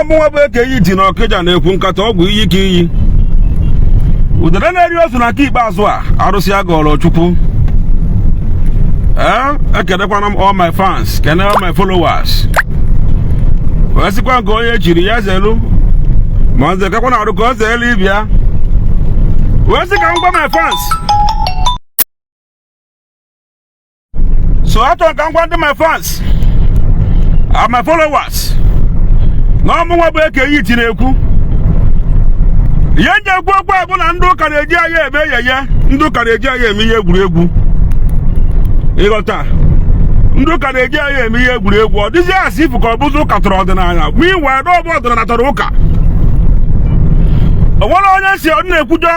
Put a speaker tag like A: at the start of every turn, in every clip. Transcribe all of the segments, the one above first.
A: Ọmụnwa bụ Eke Hit na Ọkịja na-ekwu nkata ọgwụ iyi ka iyi udere na-eri ozu na nke ikpeazụ a arụsị agọrọ Chukwu. Ee, ekelekwana m all my fans, kene all my followers, wee sịkwa nke onye chiri ya zelu, ma nze kakwa na arụ ka ọ zeelu ibia. Wee sị ka m gwa my fans, so achọrọ ka m gwa ndị my fans and my followers na ọmụnwa bụ Eke Hit na-ekwu. Ihe m ji ekwu okwu a bụ na ndị ụka na-eji anya eme yeye, ndị ụka na-eji anya eme ihe egwuregwu. Ịghọta, ndị ụka na-eji anya eme ihe egwuregwu. Ọ dịzi asị ifu ka ọ bụzi ụka tọrọ ọdịnala, ma iwe na ọ bụ ọdịnala tọrọ ụka. O nwere onye si ọ na-ekwujọ.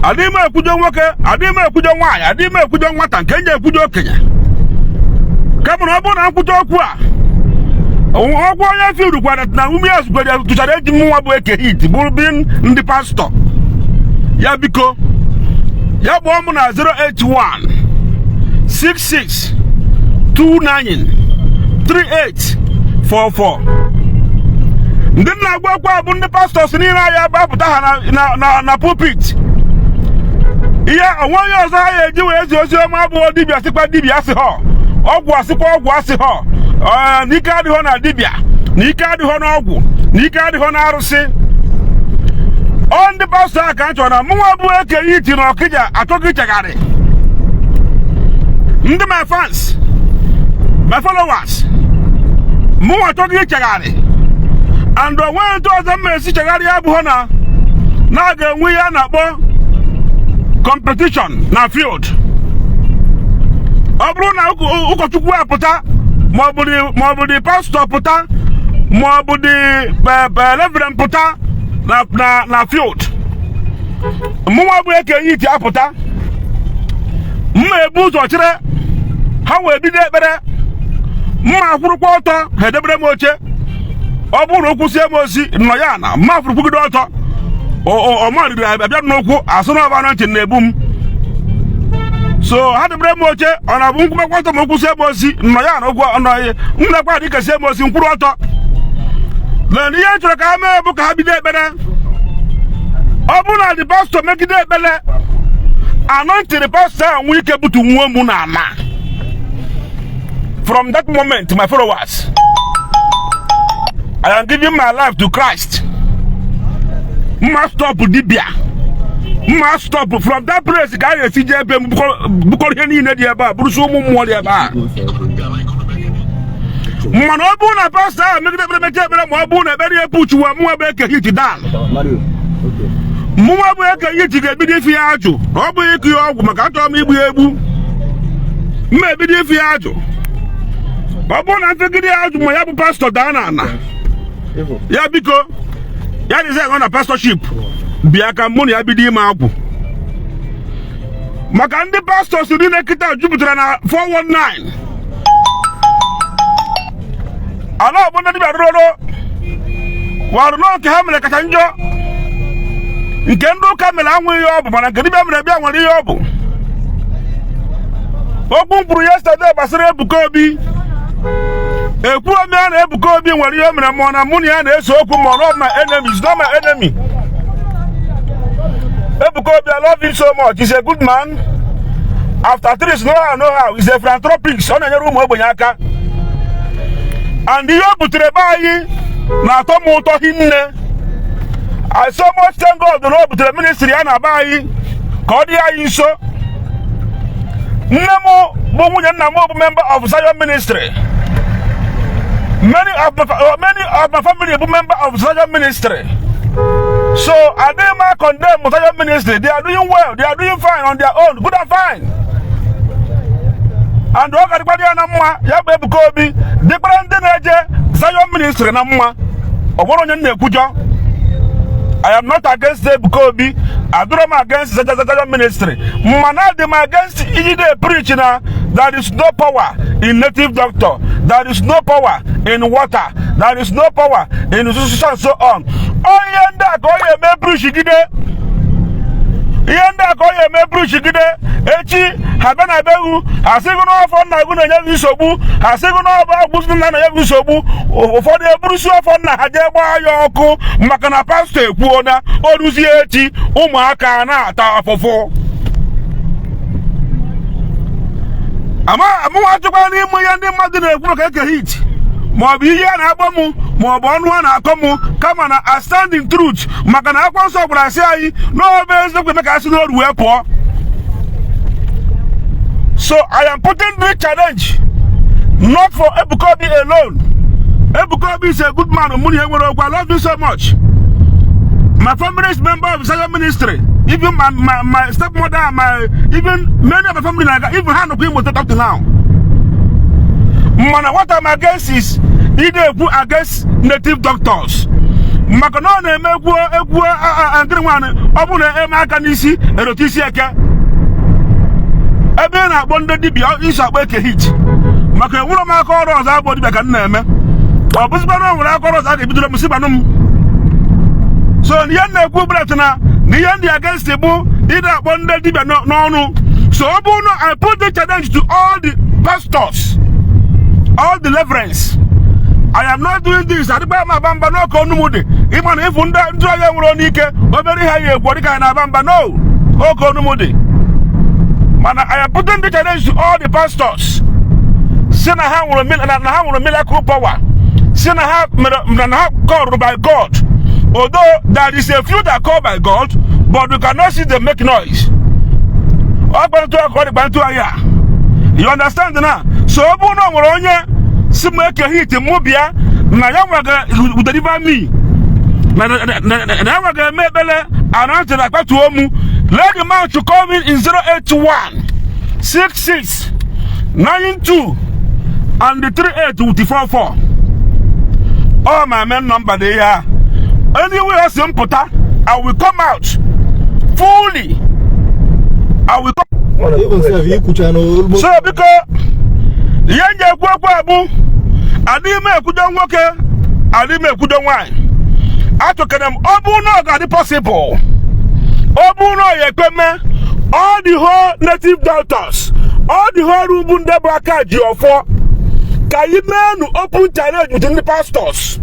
A: Adịghị m ekwujọ nwoke, adịghị m ekwujọ nwaanyị, adịghị m ekwujọ nwata, nke m ji ekwujọ okenye. Kama na ọ bụrụ na nkwujọ okwu a, ọgwụ onye firukwara na ume ya zukwere tụchara eji mụnwa bụ Eke Hit bụrụ bi ndị pastọ ya. Biko, ya kpọọ m na 081 66 29 38 44. Ndị na-agwa okwu a bụ ndị pastors niile anyị agbapụta ha na pulpit. Ihe onwe onye ọzọ ha ga-eji wee zi ozi ọma abụghị dibịa sịkwa dibịa asị họ, ọgwụ asịkwa ọgwụ asị họ, na ike adịghọ na dibịa, na ike adịghọ n'ọgwụ, na ike adịghọ na arụsị. Ọ ndị pastọ a ka m chọrọ na mụnwa bụ Eke Hit na Ọkịja achọghị ichegharị. Ndị my fans, my followers, mụnwa achọghị ichegharị, and onweghị ndị ọzọ m esi chegharị abụghị na a ga-enwe ihe a na-akpọ competition na field. Ọ bụrụ na ụkọchukwu apụta, ma ọ bụ dị pastọ pụta, ma ọ bụ dị reverend pụta na field, mụnwa bụ Eke Hit apụta, mma ebu ụzọ chere ha wee bido ekpere, mma akwụrụkwa ọtọ, ha edebere m oche. Ọ bụrụ na okwu sie m osi nọ ya na mma akwụrụkwugide ọtọ, ọma riri abịa n'ụkwụ asụ na ọba ntị na-ebu m. So ha debere m oche, ọ na-abụ nkwụmekwa ọtọ ma okwu sie m osi nọ ya na okwu nọ nnekwa dị ka sie m osi nkwụrụ ọtọ. Lee, ihe m chọrọ ka ha mee bụ ka ha bido ekpere. Ọ bụrụ na the pastọ megide ekpere, anointing pastọ ahụ nwee ike butu nwa m n'ala. From that moment, my followers, I am giving my life to Christ. Mma stop dibia, mma stop. From that place ka a ga-esi jee ebe m bukọrọ ihe niile dị ebe a, bụrụsi ụmụ mmụọ dị ebe a. Mana ọ bụrụ na pastọ ahụ megide ekpere, mechaa ekpere, ma ọ bụrụ na ekpere ya puchuwa mụnwa bụ Eke Hit down, mụnwa bụ Eke Hit ga-ebido ife ya ajụ. Na ọ bụghị ịkụ ya ọgwụ, maka achọrọ m igbu ya egbu. Mma ebido ife ya ajụ. Ọ bụrụ na mfegide ya ajụ, ma ya bụ pastọ daa na ana ya, biko ya resign na pastorship, bịa ka mụ na ya bido ime agwụ. Maka ndị pastors niile kịta jupụtara na 419 ala ọbụ ndị dibịa rụrụ warụ nọ nke ha mere kacha njọ. Nke ndị ụka mere anwụ ihe ọ bụ, mana nke dibịa mere bịa nwere ihe ọ bụ. Okwu m kwuru yesterday gbasara Ebuka Obi, ekwu ome ya na Ebuka Obi nwere ihe o mere, ma ọ na mụ na ya na-ese okwu, ma ọ not my enemy, is not my enemy. Ebuka Obi, I love him so much. He's a good man. After three, no how, no how, he's a philanthropist. Ọ na-enyere ụmụ ogbenye aka, and ihe o butere be anyị na-atọ m ụtọ hinne. I so much thank God na o butere ministry ya na be anyị ka ọ dị anyị nso. Nne m bụ nwunye nna m bụ member of Zion Ministry. Many of my family bụ member of Zion Ministry, so adịghị m condemn Zion Ministry. They are doing well, they are doing fine on their own, good and fine, and ọ ga-adịkwa ya na mma. Ya bụ Ebuka Obi dịkwara ndị na-eje Zion Ministry na mma. Ọ bụrụ onye m na-ekwujọ, I am not against Ebuka Obi, adịrọ m against Zion Ministry, mana adị m against iji dey preach na there is no power in native doctor, there is no power in water, there is no power in so and so on. Onye ndị a ka ọ ya eme preach gide. Ihe ndị a ka ọ ya eme bụrụchigide echi ha bịa na be gị, ha sị gị n'ọfọ nna gị na-enye gị nsogbu, ha sị gị n'ọbụ agbụsị nna na-enye gị nsogbu. Ụfọdụ eburusi ọfọ nna ha jee gbaa ya ọkụ maka na pastọ ekwuo na o ruzie echi, ụmụaka na-ata afụfụ. Amụnwa achọkwara n'ime ihe ndị mmadụ na-ekwu maka Eke Hit, maọbụ ihe a na-akpọ m, maọbụ ọnụ a na-akọ m, kama na I stand in truth, maka na akwụkwọ nsọ gwara sị anyị n'ọbụ eziokwu eme ka a sị n'oru wee pụọ. So I am putting this challenge not for Ebuka Obi alone. Ebuka Obi is a good man. Mụ na ihe nwere okwu. I love you so much. My family is member of Zion ministry. Even my stepmother and my even many of my family na even ha nọkwa Imo State up to now. Mana what I'm against is ide ekwu against native doctors, maka na ọ na-eme egwu egwu nkiri nwaanyị. Ọ bụrụ na eme aka n'isi erote isi eke ebe ị na-akpọ ndị dibịa isi akpọ Eke Hit, maka enwere m aka ọrụ ọzọ abụ dibịa ka m na-eme. Ọ bụzikwa na o nwere aka ọrụ ọzọ a ga-ebidoro m si gbanụ m. So ihe m na-ekwu bụlat na ihe ndị against bụ ịda akpọ ndị dibịa n'ọnụ. So ọ bụrụ na I put the challenge to all the pastors, all the reverends, I am not doing this adịkwa m aba mba n'oke ọnụ m dị. Ịma na ịfụ ndị ndị ọhịa nwere ọnụ ike obere ihe ya ekwu dịka anyị na-aba mba no oke ọnụ m dị. Mana I am putting the challenge to all the pastors si na ha nwere na ha nwere miracle power, si na ha mere na ha called by God, although there is a few that called by God, but you cannot see them make noise. Ọ kparịta ka ọ dị kparịta ya, you understand na? So ọ bụrụ na o nwere onye si m Eke Hit mụ bịa na ya nwaga deliver me, na ya nwaga eme ekpere anointing akpatuo mu, let the man to call me in 081 66 92 and the 38 with 44. All my main number dey here. Anywhere else m pụta, I will come out fully. I will come.
B: Even sef, ikwucha na almost.
A: So biko, ihe m ji ekwu okwu a bụ adịghị m ekwudo nwoke, adịghị m ekwudo nwaanyị. Achọkere m, ọ bụrụ na ọ ga-adị possible, ọ bụrụ na ọ ya ekwe mee, all the whole native doctors, all the whole ugwu ndị bụ aka ji ọfọ, ka anyị meenụ open challenge with ndị pastors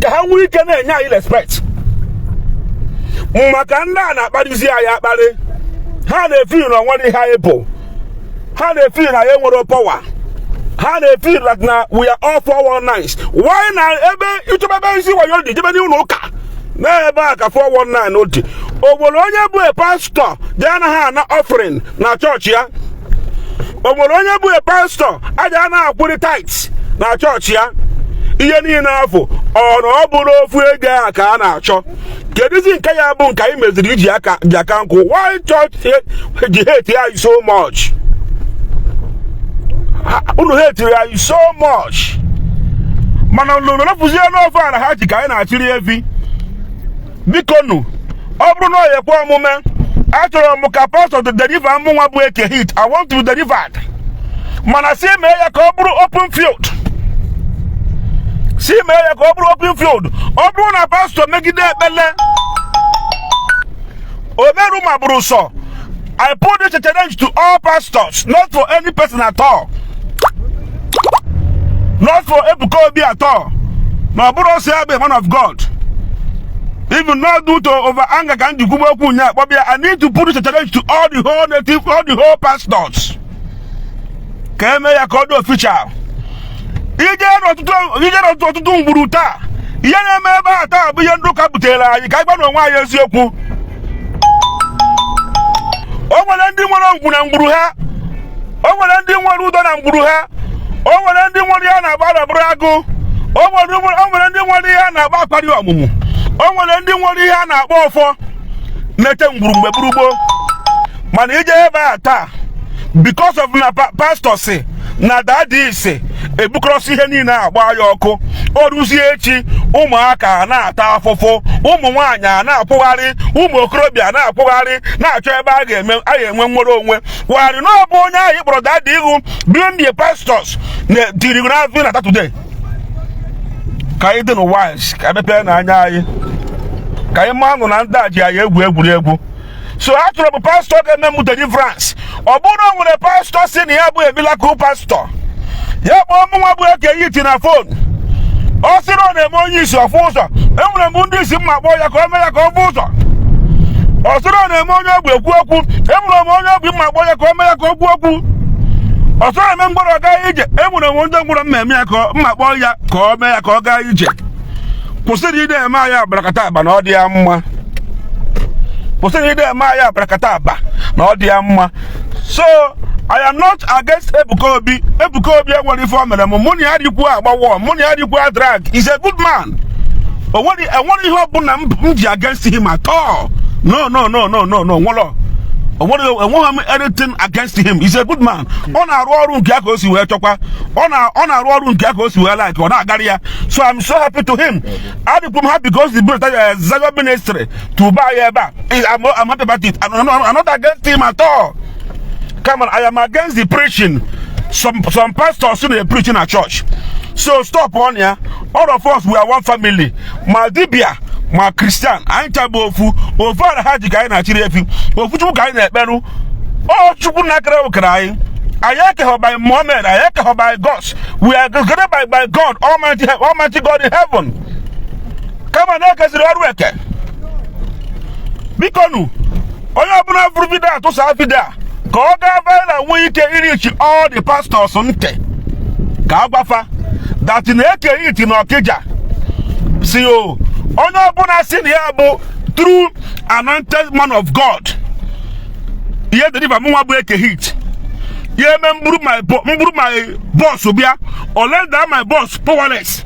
A: ka ha nwee ike na-enye anyị respect, maka ndị a na-akparịzi anyị akparị. Ha na-efeel na onwere ihe anyị bụ. Ha na-efeel na anyị nwere power. Ha na-efeel that na we are all 419s. Why na ebe ịchọba ebe isi wayo dị jebe n'ụlọ ụka na ebe a ka 419 dị? O nwere onye bụ a pastor dị anaghị ana offering na chọọchị ya? O nwere onye bụ a pastor aja anaghị akwụrị tithes na chọọchị ya? Ihe niile afọ ọ na ọ bụrụ ofu ego a ka a na-achọ. Kedụzi nke ya bụ nke anyị meziri iji aka ji aka nkụ? Why church ji hate anyị so much? Unu hate anyị so much, mana unu lefuzie n'ofe ala ha ji ka anyị na-achịrị efi. Biko nụ, ọ bụrụ na ọ ya ekwe omume, achọrọ m ka pastọ deliver mụ nwa bụ Eke Hit. I want to be delivered, mana si mee ya ka ọ bụrụ open field. Si mee ya ka ọ bụrụ open field. Ọ bụrụ na pastọ megide ekpele omeru ma bụrụ sọ, I put this challenge to all pastors, not for any person at all, not for Ebuka Obi at all, na ọ bụrụ ọsọ ya bụ a man of God. Even not due to over anger ka m ji kwugbe okwu nya akpọbịa. I need to put this challenge to all the whole native, all the whole pastors, ka eme ya ka ọ dị official. Ije n'ọtụtụ ngwuru taa, ihe na-eme ebe a taa bụ ihe ndị ụka butere anyị. Ka anyị gwa n'onwe anyị eziokwu, o nwere ndị nwere ngwu na ngwuru ha, o nwere ndị nwere udo na ngwuru ha, o nwere ndị nwere ihe a na-agba arọbụrụ agụ, o nwere ndị nwere ihe a na-agba akparị ọmụmụ, o nwere ndị nwere ihe a na-akpọ ọfọ na-eche ngwuru mgbe gburugburu. Mana ije ebe a taa, because of na pastor si na daddy si ebukọrọsị ihe niile agba ya ọkụ, o ruzie echi, ụmụaka na-ata afụfụ, ụmụ nwaanyị a na-akwụgharị, ụmụ okorobịa na-akwụgharị na-achọ ebe a ga-eme a ga-enwe nwere onwe wagharị na ọ bụ onye ahụ ịkpọrọ daddy ihu being the pastors na tiri n'afọ na today. Ka anyị dị n'wise, ka emepee n'anya anyị, ka anyị maa nụ na ndị a ji anyị egwu egwuregwu. So achọrọ m pastọ ga-eme m deliverance. Ọ bụrụ na o nwere pastọ si na ya bụ a miracle pastọ, ya kpọọ mụ nwa bụ Eke Hit na phone. Ọ sị na ọ na-eme onye isi ọfụ ụzọ, enwere m ndị isi mma kpọọ ya ka o mee ya ka ọ fụ ụzọ. Ọ sịrị ọ na-eme onye ogbi ekwu okwu, enwere m onye ogbi mma kpọọ ya ka o mee ya ka o kwuo okwu. Ọ sịrị eme mgbọrọ gaa ije, enwere m ndị ngwụrọ mma eme ya ka mma kpọọ ya ka o mee ya ka ọ gaa ije. Kwụsịrị ide eme anyị abarakata aba na ọ dị ya mma. Kwụsịrị ide eme anyị abarakata aba na ọ dị ya mma. So I am not against Ebuka Obi. Ebuka Obi enwere ife o mere m. Mụ na ya dịkwu agbawo, mụ na ya dịkwu drag. He's a good man. O nwere enwere ihe ọbụla m ji against him at all. No, no, no, no, no, no. Nwere onwere enweghị m anything against him. He's a good man. Ọ na-arụ ọrụ nke ya ka o si wee chọkwa. Ọ na-arụ ọrụ nke ya ka o si wee like, ọ na-agara ya. So I'm so happy to him. Adịkwu m happy because the build Zion Ministry to buy ebe a. I'm happy about it. I'm not against him at all. Come on, I am against the preaching. Some pastors na preaching na church. So stop on ya. All of us, we are one family. Ma dibia, ma Christian, anyị ncha bụ ofu. Ofu ara ha ji ka anyị na-achịrị efi. Ofu Chukwu ka anyị na-ekperu. Ọ Chukwu na-akere okere anyị. Anyị ekeghọ by Muhammad, anyị ekeghọ by God. We are created by God, Almighty, Almighty God in heaven. Kama na ekeziri ọrụ eke. Biko nu, onye ọbụla fụrụ video a, tụsaa video a ka ọ gaa viral, nwee ike irichi all the pastors ntị, ka a gwafa that na Eke Hit na Ọkịja si o onye ọbụla si na ya bụ true anointed man of God, ihe deliver mụ nwa bụ Eke Hit, ya eme mburu my boss bịa olenda my boss powerless.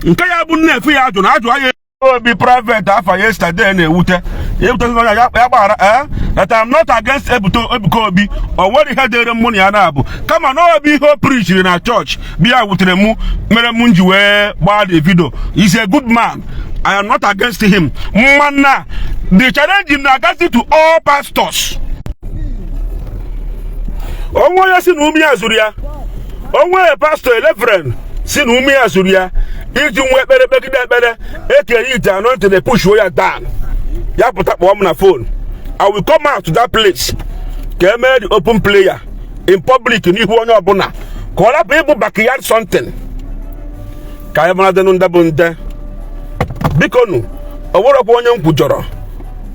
A: Nke ya bụ nna efe ya ajụ na ajụ anya obi private afa yesterday na-ewute ewute onye ya gbaghara that I'm not against Ebuka Obi. O nwere ihe dịrị mụ na ya na-abụ, kama na ọ bụ ihe o preachiri na church bịa wutere mụ, mere m ji wee gbaa the video. He's a good man. I am not against him. Mana the challenge na-agazi to all pastors. Onwe onye si na ume ya zuru ya, onwe pastọ, reverend si na ume ya zuru ya iji nwee ekpere kpegide ekpere Eke Hit anointing pushuo ya down, ya pụta kpọọ m na phone. I will come out to that place ka e mee the open prayer in public n'ihu onye ọbụla, ka ọ rapụ ịbụ backyard something, ka anyị mara dịnụ nde bụ nde. Biko nu, o nwerekwa onye m kwujọrọ,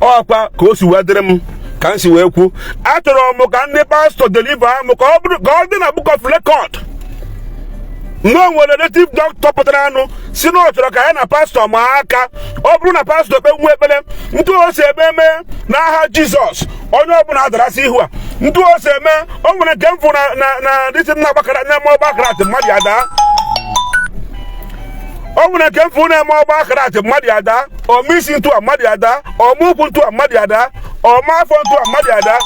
A: ọkwa ka o si wee dịrị m ka m si wee kwu. Achọrọ m ka ndị pastọ deliver m, ka ọ bụrụ ka ọ dị na book of record na o nwere native doctor pụtara anụ si na ọ chọrọ ka ya na pastọ maa aka. Ọ bụrụ na pastọ kpe nwa ekpere ntụ o si eme eme n'aha Jizọs, onye ọbụla adarasị ihu a ntụ o si eme. O nwere nke m fụ na dịsị na agbakara na-eme ọgbakara atị mmadụ ya daa. O nwere nke m fụ na-eme ọgbakara atị mmadụ ya daa, ọma isi ntụ a mmadụ ya daa, ọma ụkwụ ntụ a mmadụ ya daa, ọma afọ ntụ a mmadụ ya daa.